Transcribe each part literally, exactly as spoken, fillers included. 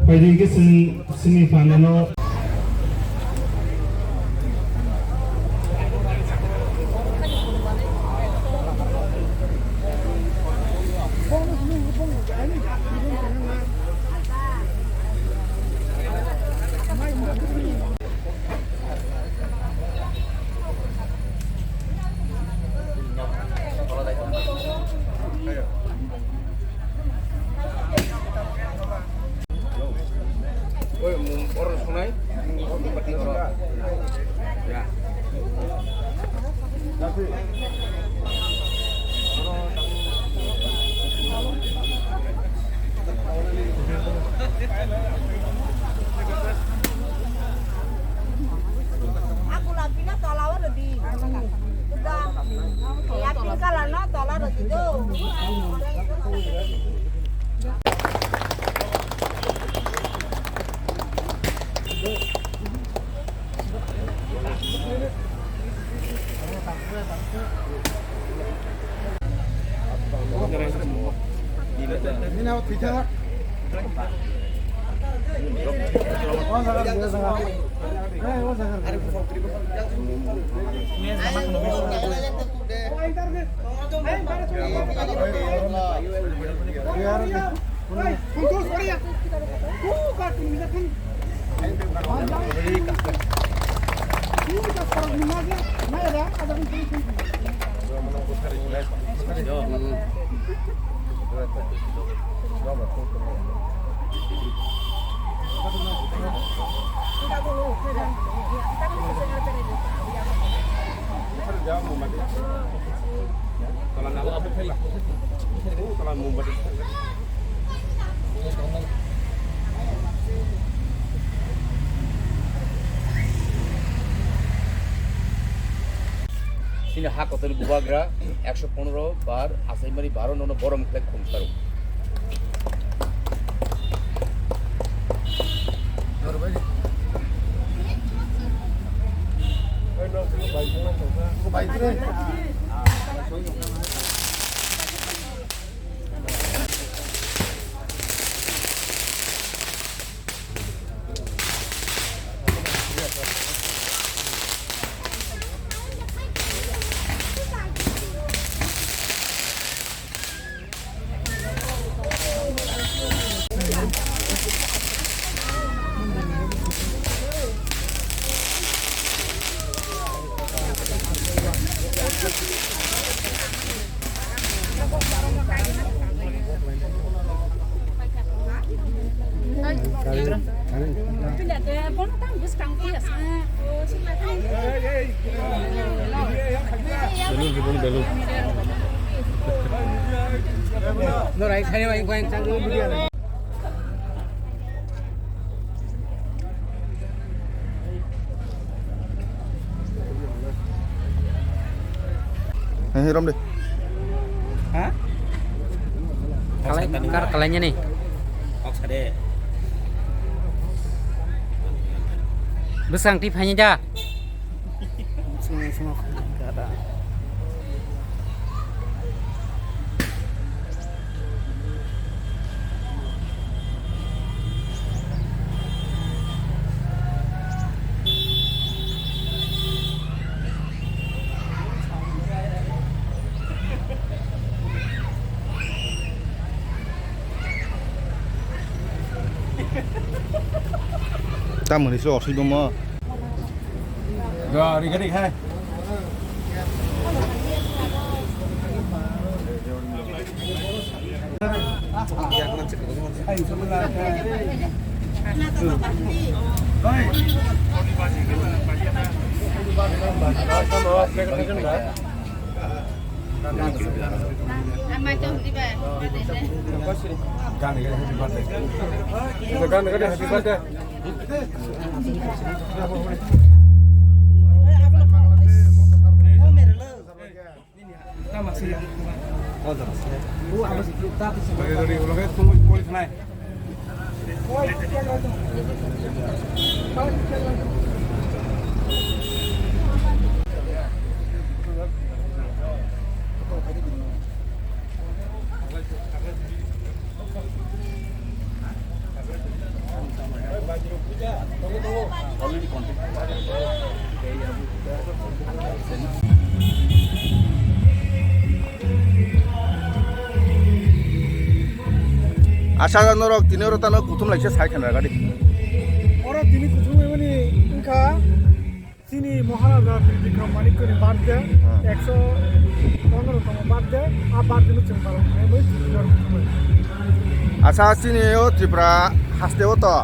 Phaidi hwnkhe chwng semi final o. Oi, oro sonai. Ya. Aku lapina tola oro di. Udah. Ya, pink color no tola oro di do. Chini ha kotor bubagra ekso pondro bar achaimari baro nono borom khlai khum sarung. Belum, belum, belum. Hei, hei, rom de. Ha? Kalai, kar kalainya nih. Kok sade. Besang tip hanya ja. Semua, semua. Gak ada. Tamoni se osui bomo. Ga, ri, ga, ri, hai. Asa norok tini oro tano kuthum laisa sai khana gadi. Oro tini kuthum mani wngkha chini Maharaja Bir Bikram Manikya ni birthday, Hmm. ekso pondro tongma birthday, a birthday no chwng palon khlai bai tini oro kuthum. Asa chini o Tripura haste o to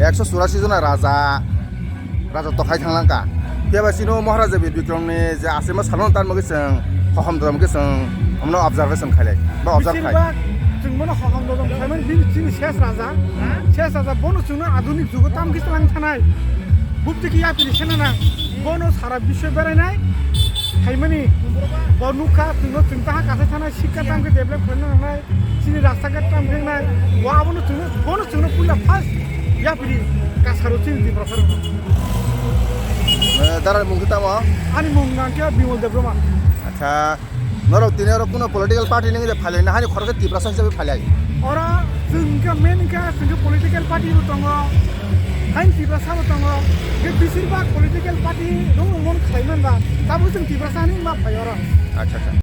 ekso churasi jona raja raja tokhai thanglang ka. Phiya ba chini o Maharaja Bir Bikram ni je asima salon tan magi chwng hohom dom ke chwng omno observation khailai ba observe khai. Bisir bak chwng bono hohom dom khaimani bini chini ses raja. Ses raja bono chwngno adunik jugo tam khe chwlang thanai. Bukti ki yapri sena nang. Bono sara biswe berai nai. Khaimani bo nukha chwngno chwng taha kasai thanai sikka tam khe develop khaina nangnai. Chini rasta ghat tam khe nai, wa abono chwngno, bono chwngno puila first yapri kasaro chini Tiprasa rok. Eh, dara mung khe tamo? Ani mung nang khe Bimol Debbarma. Acha, norok tini oro kuno political party nang je phalai na hani khoroksa Tiprasa hisabe phalai? Oro chwng khe main khe chwng khe political party bo tongo, hain Tiprasa bo tongo, khe bisir bak political party rung rung mon khlai man ba, tabuk chwng Tiprasa hani ma phai oro. Acha, acha.